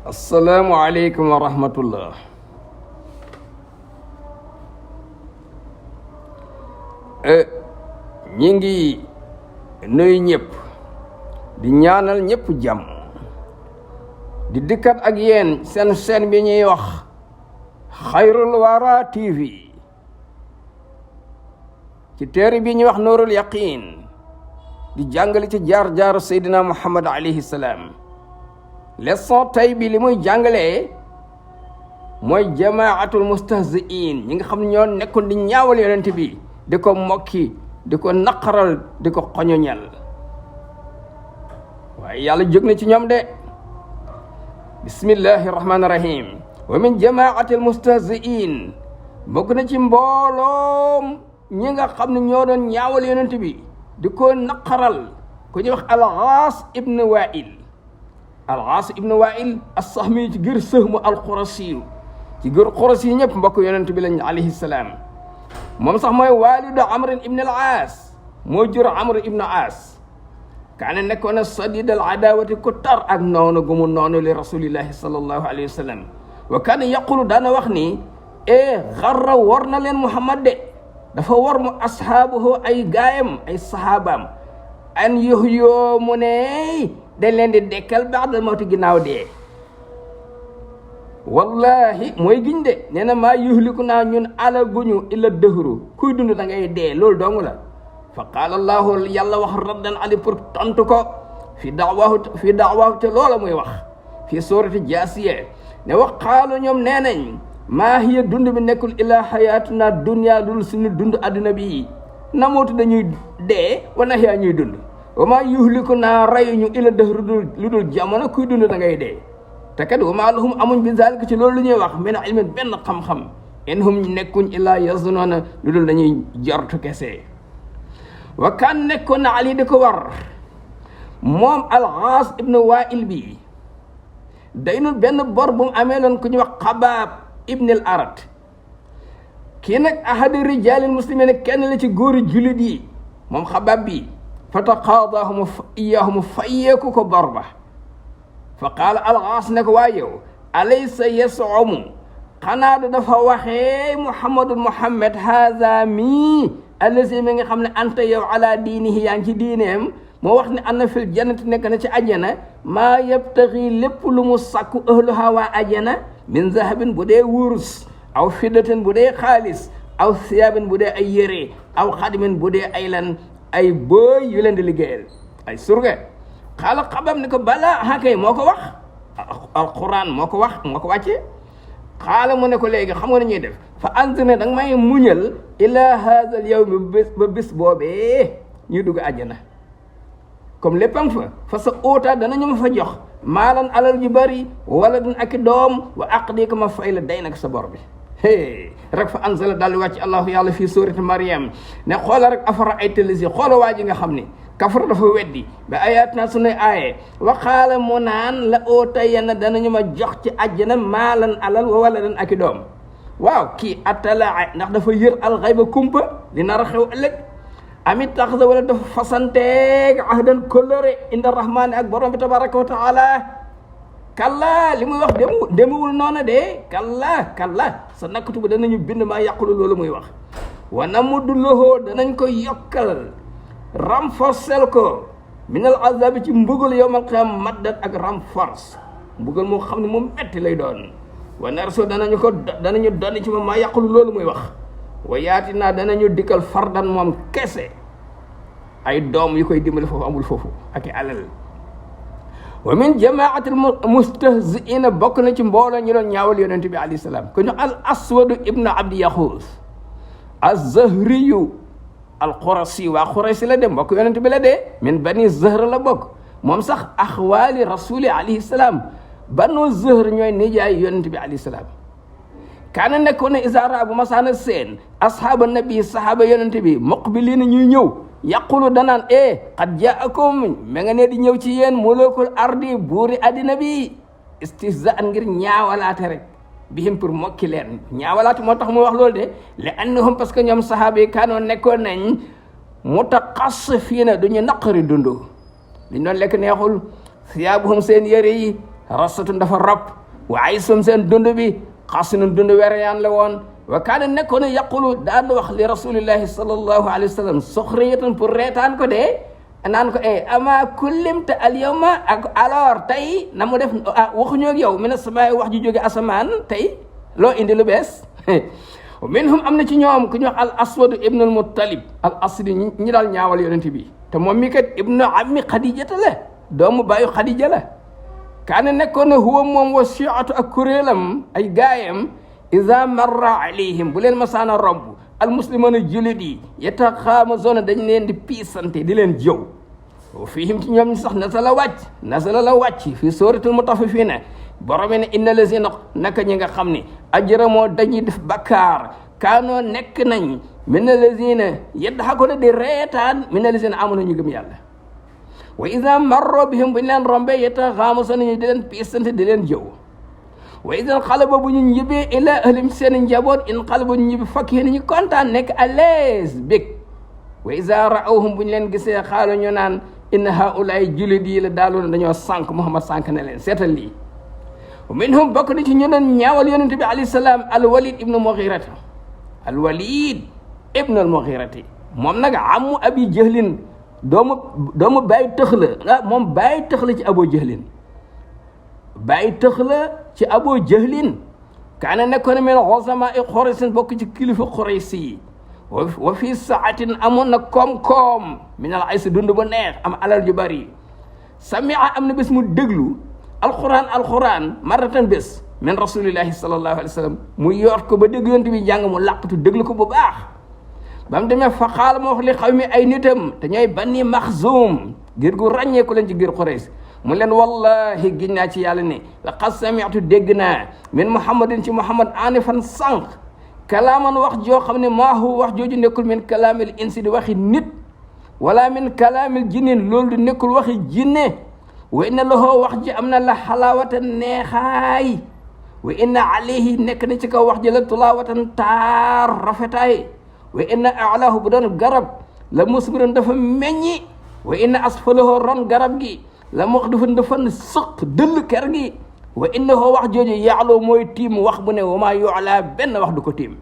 asalaamualeykum wa rahmatullah. ñi ngi nuyu ñëpp di ñaanal ñëpp jàmm di dikkat ak yéen seen chaîne bi ñuy wax Xayrul Wara TV ci téere bi ñuy wax Nuurul Yaqiin di jàngale ci jaar-jaaru Seydina Muhammad alayhi salaam. leçon tey bi li muy jàngalee mooy jamaatul mustahziin ñi nga xam ne ñoo nekkoon di ñaawal yonent bi di ko mokki di ko naqaral di ko xoñoñal waaye yàlla jóg na ci ñoom de. bismillahi rahmaani rahim. wa min jamaatil mustahziin bokk na ci mbooloom ñi nga xam ne ñoo doon ñaawal yonent bi di ko naqaral ku ñuy wax Al-Aas ibn Waa'il. Al-Aas ibn Waa'il as-Sahmi ci gër Sëhmu al-Qurasi ci gër Qurasi ñëpp mbokk yonent bi lañ alayhi salaam. moom sax mooy waalidu Amr ibn al-Aas moo jur Amr ibn Aas. kaane nekkoon na sadid al-adaawati ku tar ak noonu gu mu noonu li rasulillahi sallallahu alayhi wa sallam. wa kaane yaqulu daana wax ni xarra war na leen Muhammad de dafa war mu ashaabuhu ay gaayam ay sahabaam an yuhyoo mu ne dañ leen di dekkal ba'dal mawti ginnaaw dee. wallahi mooy giñ de nee na maa yuhliku naa ñun alaguñu illa dëhru kuy dund da ngay dee loolu dong la. fa qaala allahu yàlla wax raddan ali pour tontu ko fi da'waahu te loola muy wax fi suurati jaasiya ne wax qaalu ñoom nee nañ maa hiya dund bi nekkul illa xayaatuna dunya dul suñu dund adduna bi namootu dañuy dee wa nahya ñuy dund. wa maa yuhliku naa rayuñu illa dëhru lu dul jamono kuy dund da ngay dee. te kat wa maa lahum amuñ bi zaalika ci loolu lu ñuy wax min ilmin benn xam-xam in hum nekkuñ illaa yazunnoona lu dul dañuy jortu kese. wa kaan nekkoon na Ali di ko war moom Al-Aas ibn Waa'il bi daynul benn bor bu mu amee loon ku ñuy wax Xabaab ibn al-Arat. kii nag ahadu rijaalil muslimiin kenn la ci góori jullit yi moom Xabaab bi fa taqaadaahum iyyaahu fayeeku ko bor ba. fa qaala Al-Aas ne ko waa yow alaysa yasomu xanaa du dafa waxee Muhammad haza mi allazi mi nga xam ne anta yow ala diinihi yaa ngi ci diineem moo wax ne anna fil jannati nekk na ci ajjana maa yabtaxi lépp lu mu sàkku ahluha waa ajjana min zahabin bu dee wurus aw fiddatin bu dee xaalis aw siyaabin bu dee ay yére aw xadimin bu dee ay lan ay bëy yu leen di liggéeyal ay surge. xaala Xabaab ne ko balaa hakay moo ko wax alquran moo ko wàcce. xaala mu ne ko léegi xam nga ne ñuy def fa anzirni danga may muñal ila haza al yawm ba bis boobee ñuy dugg àjjana comme léppam fa sa óota danañu ma fa jox maalan alal ju bari wala dan aki doom wa aqdi ko ma fay la day nag sa bor bi rek fa anzala daal di wàcc allahu yàlla fii suurati Maryam ne xoola rek afara ay telisi xoola waa ji nga xam ne kafara dafa weddi ba ayaat naa sunuy aaye waxaala mu naan la oota yenn danañu ma jox ci àjjana maalan alal wa wala dan aki doom. waaw kii attalaa ndax dafa yër alxayba kumpa li nar a xew ëllëg amit taxasa wala dafa fasanteeg ahdan kóllëre inda rahmaani ak borom bi tabaraka wa taala. kalla li muy wax demewul noona de kalla sa nakkutu ba danañu bind maa yàqulu loolu muy wax. wa namuddu lahu danañ ko yokkal renforcer ko minal azabi ci mbugal yawmal qiyaama maddat ak renforce mbugal moo xam ne moom metti lay doon. wa narsu danañu donni ci moom maa yàqulu loolu muy wax. wa yaati naa danañu dikkal fardan moom kese ay doom yu koy dimbali foofu amul foofu ak i alal. wa min jamaatil mustahziina bokk na ci mbooloo ñu doon ñaawal yonent bi alayhi salaam ku ñu al aswadu ibnu abdi yaxuus az-zahriyu al-Qurasi waa Quraysi la dem mbokk yonent bi la dee min bani Zahr la bokk moom sax axwaali rasuli alayhi salaam banu Zahr ñooy nijaay yonent bi alayhi salaam. kaana nekkoon ne isaara bu masaana seen ashaaba nabi sahaaba yonent bi muqbiliina ñuy ñëw yaqulu danaan qad jaakum ma nga ne di ñëw ci yéen mulukul ardi buuri addina bi istihzaan ngir ñaawalaate rek bihim pour mokki leen ñaawalaate moo tax mu wax loolu de li annahum parce que ñoom sahaaba yi kaanoon nekkoon nañ mutaqassifiina duñu naqari dundu liñ doon lekk neexul siyaabuhum seen yëre yi rasatun dafa rob wa aysum seen dund bi xasinun dund wereyaan la woon wa kaana nekkoon yaqulu daan wax li rasulillahi sallallahu alayhi wa sallam soxriyatan pour reetaan ko de naan ko ama kullimta al yawma ak alors tey na mu def waxuñoo ak yow mina samaay wax ji jóge asamaan tey loo indi lu bees minhum am na ci ñoom ku ñu wax al aswad ibnu al muttalib al asdi ñi daal ñaawal yonent bi te moom mi kat ibnu ammi xadijata la doomu bàyyu xadija la kaana nekkoon na huwa moom wa shiatu ak kuréelam ay gaayam iza marra alayhim bu leen masaana romb al muslimana julit yi yataxaamazona dañ leen di piisante di leen jëw wa fihim ci ñoom ñi sax nasala la wàcc fi suratul mutaffifina borom ne inna lazina naka ñi nga xam ne ajramoo dañuy def bakkaar kaanoo nekk nañ min lazina yadhakuna di reetaan min lazina amanu ñu gëm yàlla wa iza marro bihim bu ñu leen rombe yataxaamasuna ñu di leen piisante di leen jëw wa iza xalaba bu ñu ñibbee ila ahlim seen njaboot in xalaba ñu ñibbi fakk yéen ñu kontaan nekk à l'aise bég wa iza raawhum bu ñu leen gisee xaalu ñu naan inna haulaay julit yi la daaloon dañoo sànq Muhammad sànq ne leen seetal lii minhum bokk na ci ñu doon ñaawal yonente bi alayhi salaam alwalid ibnu mughirata moom nag amu abi jahlin doomu bàyyi tëx la moom bàyyi tëx la ci abu jahlin bàyyi tëx la ci abu jahlin kaana nekkoon min xosama i xoraysin bokk ci kilifa xoraysi yi wa fii saatin amoon na koom-koom min al aysi dund bu neex am alal ju bari samia am na bés mu déglu alquran maratan bés min rasulillahi sallallahu alayhi wa sallam mu yoot ko ba dégg yonent bi jàng mu làqatu déglu ko bu baax ba mu demee fa xaala ma wax li xaw mi ay nitam te ñooy banni maxzum giir gu ràññeeku leen ci giir Quraysh mu leen wallahi giñ naa ci yàlla ne laqad sami'tu dégg naa min muhammadin ci muhammad anifan sànq kalaaman wax joo xam ne maahu wax jooju nekkul min kalaamil insi di waxi nit wala min kalaamil jinnin loolu du nekkul waxi jinne wa inna lahu wax ji am na la xalaawatan neexaay wa inna alayhi nekk na ci kaw wax ji la tulaawatan taar rafetaay wa inna alaahu bu doon garab la musbiran dafa meññi wa inna asfalahu ron garab gi la wax dafa sëq dëll ker gi wa innahu wax jooju yaaloo mooy tiim wax bu ne wa maa yuala benn wax du ko tiim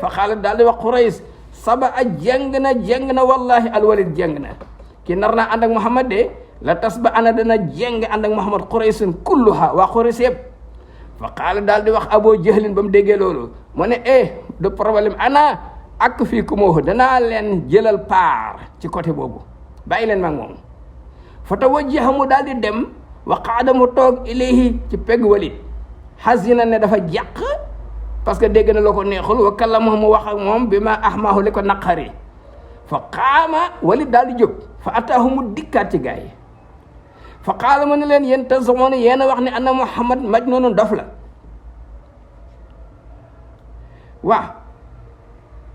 fa xaalat daal di wax Quraysh saba a jeng na wallahi alwalid jeng na ki nar naa ànd ak Muhammad de la tas ba ana dana jeng ànd ak Muhammad Quraysin kulluha waa Quraysh yëpp fa qaala daal di wax Abu Jahlin ba mu déggee loolu mu ne de problème ana ak fii ku moo danaa leen jëlal paar ci côté boobu bàyyi leen maag moom fa tawajjaha mu daal di dem wa qaada mu toog ilayhi ci pegg Walid xasina ne dafa jàq parce que dégg na loo ko neexul wa kallamahu mu wax ak moom bi ma ahmaahu li ko naqari fa qaama Walid daal di jóg fa ataahu mu dikkaat ci gaa yi fa qaala mu ne leen yéen tazumoon yéen a wax ne anna Muhammad majnuun dof la waaw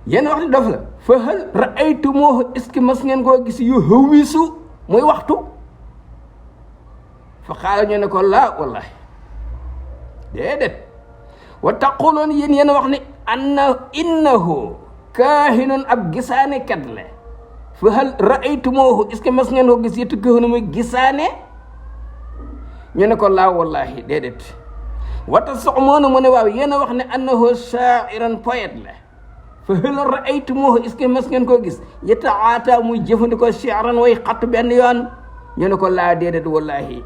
yéen a wax ne dof la fa hal ra'aytumuhu est-ce que mas ngeen koo gis yu hëwisu muy waxtu fa qaala ñu ne ko laa wallahi déedéet wa taquloon yéen a wax ne innahu kaahinun ab gisaane kat la fa hal ra'aytumuhu est-ce que mas ngeen ko gis yettu kaahinu muy gisaane ñu ne ko laa wallahi déedéet wa tasumuuna mu ne waaw yéen a wax ne annahu shaa'iran poète la fa hal ra'aytumuhu est-ce que mas ngeen koo gis yataata muy jëfandikoo shi'ran way xattu benn yoon ñu ne ko laa déedéet wallahi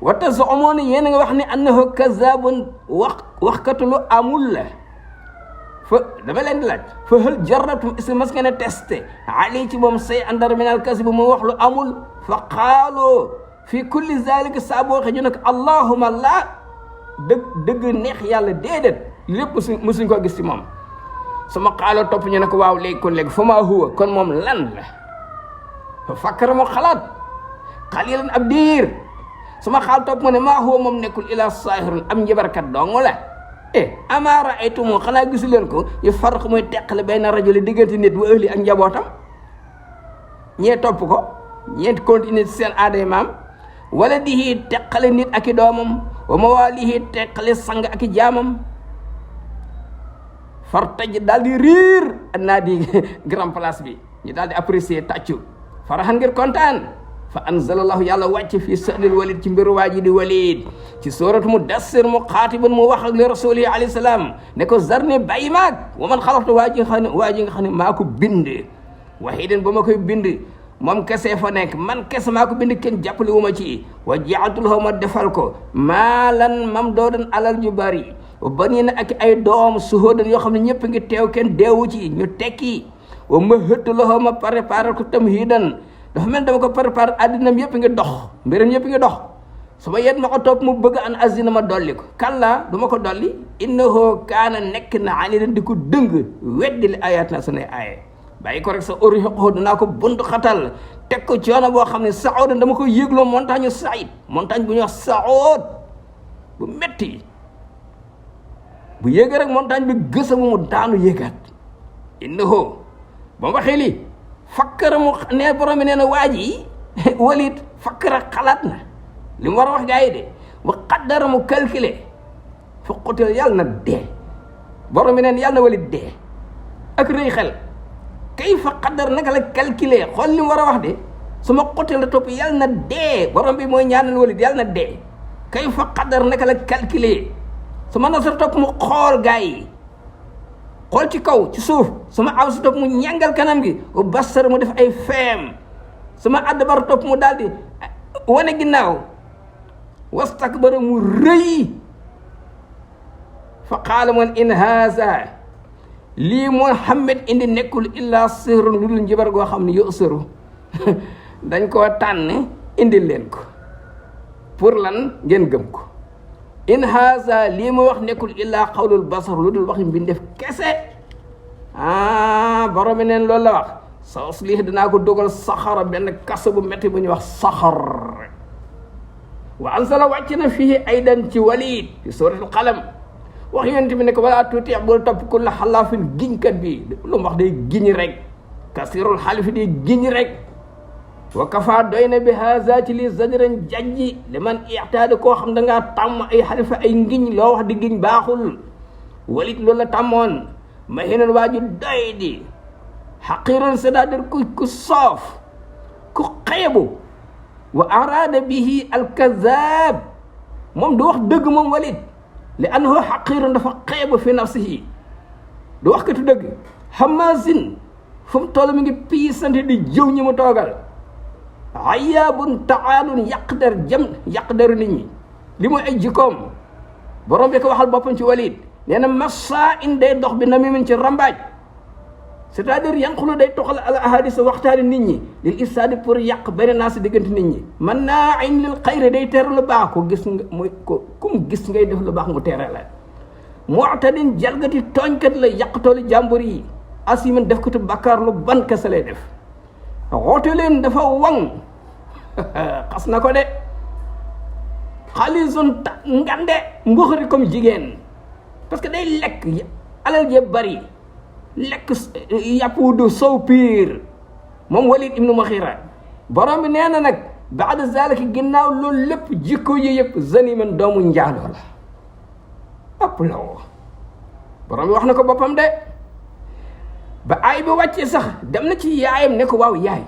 wa tasumuuna yéen a nga wax ne annahu kazaabun waxkatu lu amul la fa dama leen di laaj fa hal jarratum est-ce que mas ngeen a testé ali ci moom say andar min al kasib mu wax lu amul fa qaaloo fi kulli zalika saa boo waxee ñu ne ko allahuma la dëgg neex yàlla déedéet lépp musuñ ko gis ci moom sama xaaloo topp ñu ne ko waaw léegi kon léegi fa maa huwa kon moom lan la fa fakkara moo xalaat xalilan ab diir sama xaal topp mu ne maa huwa moom nekkul ila saahirun am njabarkat dong la ama raaytumu xanaa gisu leen ko yu farq muy teqale bayna rajuli diggante nit wa ahli ak njabootam ñee topp ko ñee continuer seen aaday maam wala dihi teqale nit ak i doomam wa mawaalihi teqale sang ak i jaamam fartaj daal di riir naa di grand place bi ñu daal di apprécier tàccu faraxan ngir kontaan fa anzalallahu yàlla wàcc fii sanil walid ci mbiru waa ji di walid ci suratu mudassir mu xaatiban mu wax ak li rasuli alayhi salaam ne ko zarni bàyyi maag wa man xalaqtu waa ji nga xam ne maa ko bind wahidan ba ma koy bind moom kese fa nekk man kese maa ko bind kenn jàppale wu ma ci wa jaaltu lahu ma defal ko maalan mam doodan alal ju bari ba nii na ak ay doom suhóodan yoo xam ne ñëpp ngi teew kenn deewu ci ñu tekki wa ma hëttu lahu ma préparé ko tamhidan dafa mel dama ko préparé addinam yëpp ngi dox mbiram yëpp ngi dox su ma yet ma ko topp mu bëgg an azina ma dolli ko kalla du ma ko dolli innahu kaana nekk na anidan di ko dëng weddi li ayat na sunay aaye bàyyi ko rek sa oriqo dinaa ko bund xatal teg ko coono boo xam ne saoud dama ko yéegloo montagne saïd montagne bu ñuy wax saoud bu metti bu yéega rek montagne bi gësa mu daanu yéegaat innahu ba mu waxee lii fakkara mu ne borom bi nee na waa ji Walid fakkara xalaat na li mu war a wax gaa yi de wa qaddara mu calculer fa qutil yàlla na dee borom bi neen yàlla na Walid dee ak rëy xel kay fa qaddar naka la calculer xool li mu war a wax de su ma qutil la topp yàlla na dee borom bi mooy ñaanal Walid yàlla na dee kay fa qaddar naka la calculer su ma nasar topp mu xool gaa yi xool ci kaw ci suuf sama aw si topp mu ñàngal kanam gi bu basar mu def ay feem sama addabar topp mu daal di wane ginnaaw wastakbara mu rëy fa qaala man in haza lii Muhammad indi nekkul illa sihrun lu dul njibar goo xam ne yusiru dañ koo tànn indil leen ko pour lan ngeen gëm ko in haza lii mu wax nekkul illa qawlul basar lu dul waxi mbindeef kese borom bi neen loolu la wax sa uslih dinaa ko dogal saxara benn kaso bu métti bu ñuy wax saxar wa ansala wàcc na fii aydan ci Walid ci suratul qalam wax yonent bi ne ko wala tuuti bul topp kulla xalaafin giñkat bi lu mu wax day giñ rek kasirul xalifi day giñ rek wa kafa doy na bi haza ci li zajran jajji li man ixtaada koo xam da ngaa tàmm ay xalifa ay ngiñ loo wax di giñ baaxul Walid loolu la tàmmoon ma xenoon waa ju doy di xaqiran c'est-à-dire ku soof ku xeebu wa arada bihi alkazab moom du wax dëgg moom Walid li annahu xaqiran dafa xeebu fi nafsihi du wax katu dëgg hamazin fu mu toll mi ngi piisante di jëw ñi mu toogal ayabun taalun yàq deru nit ñi li mooy ay jikkoom borom bi ko waxal boppam ci Walid nee na massa in day dox bi na mimin ci rambaaj c'est-à-dire yanqulu day toxal al ahadis waxtaani nit ñi lil ifsaadi pour yàq benn naa si diggante nit ñi man naa ayn lil xayri day teer lu baax ko gis nga mooy ko kum gis ngay def lu baax mu teere la mu'tadin jalgati tooñkat la yàq tooli jàmbur yi asiman def ko tu bakkaar lu ban kese lay def xoote leen dafa waŋ xas na ko de xalisun ta ngande mbuxari comme jigéen parce que day lekk alal je bari lekk yàpp du sow piir moom Walid ibnu Mughira borom bi nee na nag baada zalika ginnaaw loolu lépp jikko yi yëpp zaniman doomu njaaloo la ëpp la woo borom bi wax na ko boppam de ba ay bi wàccee sax dem na ci yaayam ne ko waaw yaay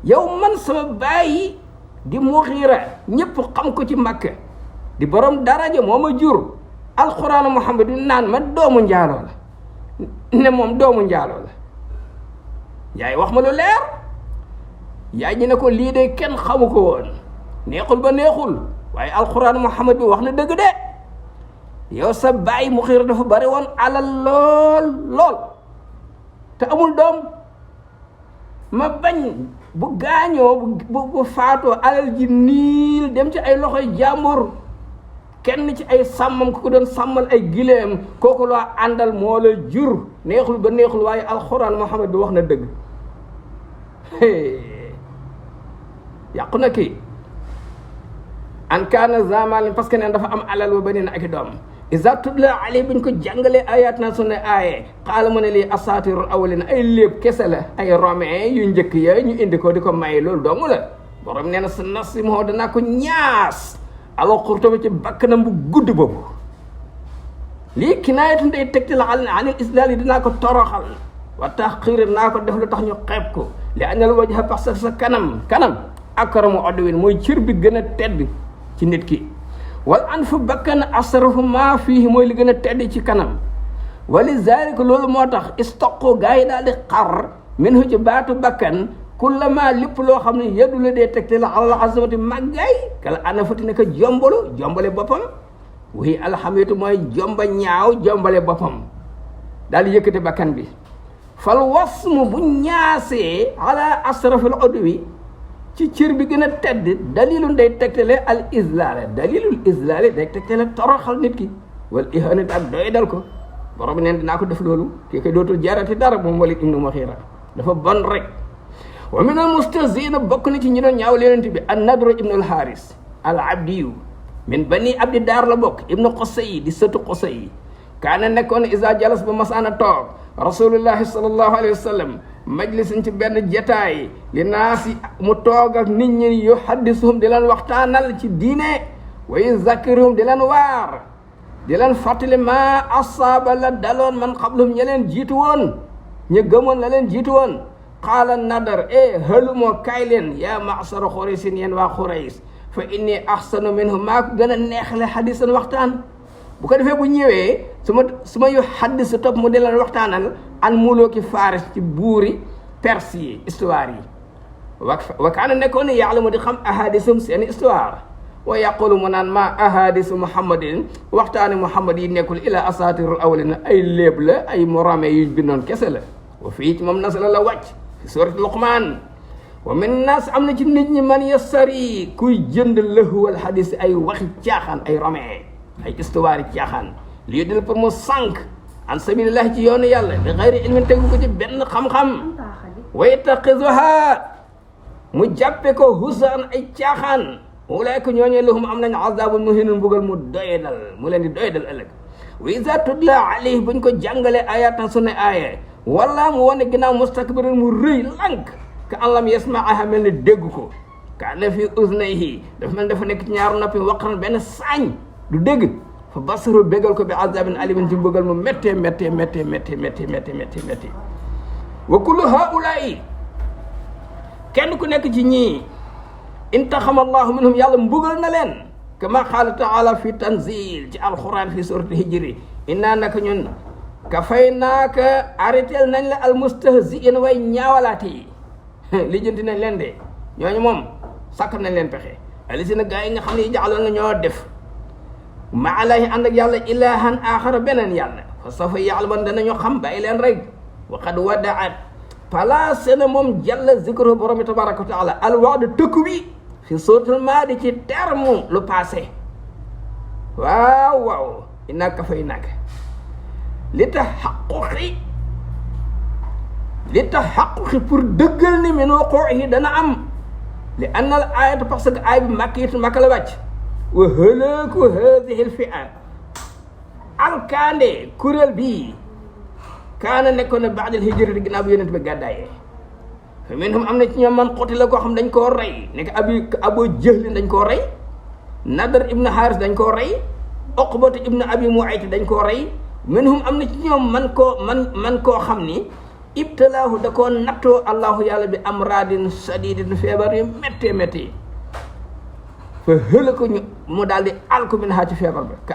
yow man sama baay di Mughira ñëpp xam ko ci Makka di borom daraja moo ma jur alxuraanu Muhammad di naan ma doomu njaaloo la ne moom doomu njaaloo la yaay wax ma lu leer yaay ñi ne ko lii de kenn xamu ko woon neexul ba neexul waaye alxuraanu Muhammad bi wax na dëgg de yow sa baay Mughira dafa bari woon alal lool te amul doom ma bañ bu gaañoo bu faatoo alal ji niil dem ci ay loxoy jàmbur kenn ci ay sàmmam ku ko doon sàmmal ay gileem kooku loo àndal moo la jur neexul ba neexul waaye alxuraan Muhammad bi wax na dëgg yàqu na kii an kaana zamalin parce que neen dafa am alal ba bani na ak i doom iza tutla alay buñ ko jàngalee ayat na sunna aaye xaala mu ne lii asatirul awalin ay léeb kese la ay romain yu njëkk ya ñu indi ko di ko may loolu dong la borom nee na sa nasi moo danaa ko ñaas alors xurtaba ci bakkanam bu gudd boobu lii kinaayatu day tegti la xal ne anil islal yi dinaa ko toroxal wa taxqiir naa ko def lu tax ñu xeeb ko li anal wajha parce que sa kanam akramu udwin mooy cër bi gën a tedd ci nit ki wal anfu bakkan asrafu ma fihi mooy li gën a tedd ci kanam wali zalika loolu moo tax istaqu gaa yi daal di xar minhu ci baatu bakkan kullama lépp loo xam ne yeddu la dee tegte la alal azamati màggaay kala ana fati ne ko jombale boppam wuy alhamdulilah mooy jomba ñaaw jombale boppam daal di yëkkati bakkan bi fal wasmu bu ñaasee ala asrafil udwi ci cër bi gën a tedd dalilun day tegtale al islaale dalilul islaale day tegtale toroxal nit ki wal ihanat ak doy dal ko borom bi neen dinaa ko def loolu kii koy dootul jarati dara moom Walid ibnu Mughira dafa bon rek wa min al mustahziina bokk na ci ñi doon ñaaw yonent bi an nadru ibnu al haris al abdiyu min bani abdi daar la bokk ibnu Qusay di sëtu Qusay kaana nekkoon isa jalas ba masaana toog rasulullahi sallallahu alayhi wa sallam majlisin ci benn jataay li naasi mu toog ak nit ñi yu haddisuhum di leen waxtaanal ci diine wa yuzakiruhum di leen waar di leen fàttali ma asaaba la daloon man qablahum ña leen jiitu woon ñu gëmoon la leen jiitu woon qaala nadar halumoo kaay leen yaa ma'sara Quraysin yéen waa Qurays fa inni ahsanu minhum maa ko gën a neexle hadisan waxtaan bu ko defee bu ñëwee su ma yu haddis topp mu di leen waxtaanal an mulooki Faris ci buuri Perse yi histoire yi wa kaana nekkoon ne yàlla mu di xam ahadisum seen histoire wa yaqulu mu naan ma ahadisu muhammadin waxtaani muhammad yi nekkul ila asatirul awalina ay léeb la ay morame yu bindoon kese la wa fii ci moom nasala la wàcc fi surat Luqman wa min nas am na ci nit ñi man yasari kuy jënd lëhuwal hadis ay waxi caaxaan ay rome ay histoire caaxaan lii dil pour mu sànq an sabilillah ci yoonu yàlla bi xayri ilmin tegu ko ci benn xam-xam wa yattaxizuha mu jàppe ko husaan ay caaxaan ulaayka ñooñee lahum am nañ azabun muhinun mbugal mu doyedal mu leen di doyedal ëllëg wa iza tudla alayhi buñ ko jàngale ayatan sunne aaya wala mu wane ginnaaw mustakbirin mu rëy lànk ka allam yasmaaha mel ni dégg ko ka ne fi uznayhi dafa mel dafa nekk ci ñaar noppi waqran benn saañ du dégg fa basaru bégal ko bi azabin alimin ci mbugal mu méttee wa kullu haula'i kenn ku nekk ci ñii intaxama allahu minhum yàlla mbugal na leen kama qaala taala fi tanzil ci alquran fi surati hijri inna naka ñun kafaynaaka arrêtel nañ la almustahziin way ñaawalaate yi lijjanti nañ leen de ñooñu moom sàkk nañ leen pexe alisina gaa yi nga xam ne yi jaxaloon na ñoo def ma alahi ànd ak yàlla ilahan axara beneen yàlla fa safa ya'lamun danañu xam bàyyi leen rek wa qad wadaat placé na moom jalla zikru borom bi tabaraka wa taala alwaadu tëkku wi fi suratul maadi ci terme lu passé waaw inna kafaynaaka li taxaquqi pour dëggal ni min wuquuhi dana am li anna al ayatu parce que aay bi makka la wàcc wa halaaku haadihi al fi'a alkaande kuréel bii kaana nekkoon na ba'dal hijrati ginnaaw bi yonent bi gàddaayee fa minhum am na ci ñoom man qutila koo xam dañ koo rey nekk Abu Jahl dañ koo rey Nadar ibn Haris dañ koo rey Uqbatu ibn Abi Mu'ayt dañ koo rey minhum am na ci ñoom man koo xam ni ibtalaahu da koo nattoo allahu yàlla bi amradin sadidin feebar yu méttee fa hëla ko mu daal di alku min ha ci feebar ba ka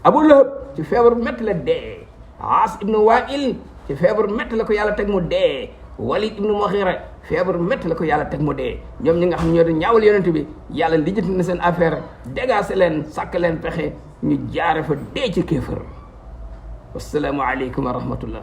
Abu Lahab ci feebar bu métti la dee Aas ibnu Waa'il ci feebar métti la ko yàlla teg mu dee Walid ibnu Mughira feebar métti la ko yàlla teg mu dee ñoom ñi nga xam ne ñoo di ñaawal yonent bi yàlla lijjanti na seen affaire dégagé leen sàkk leen pexe ñu jaare fa dee ci kéefër wassalaamu aleykum wa rahmatullah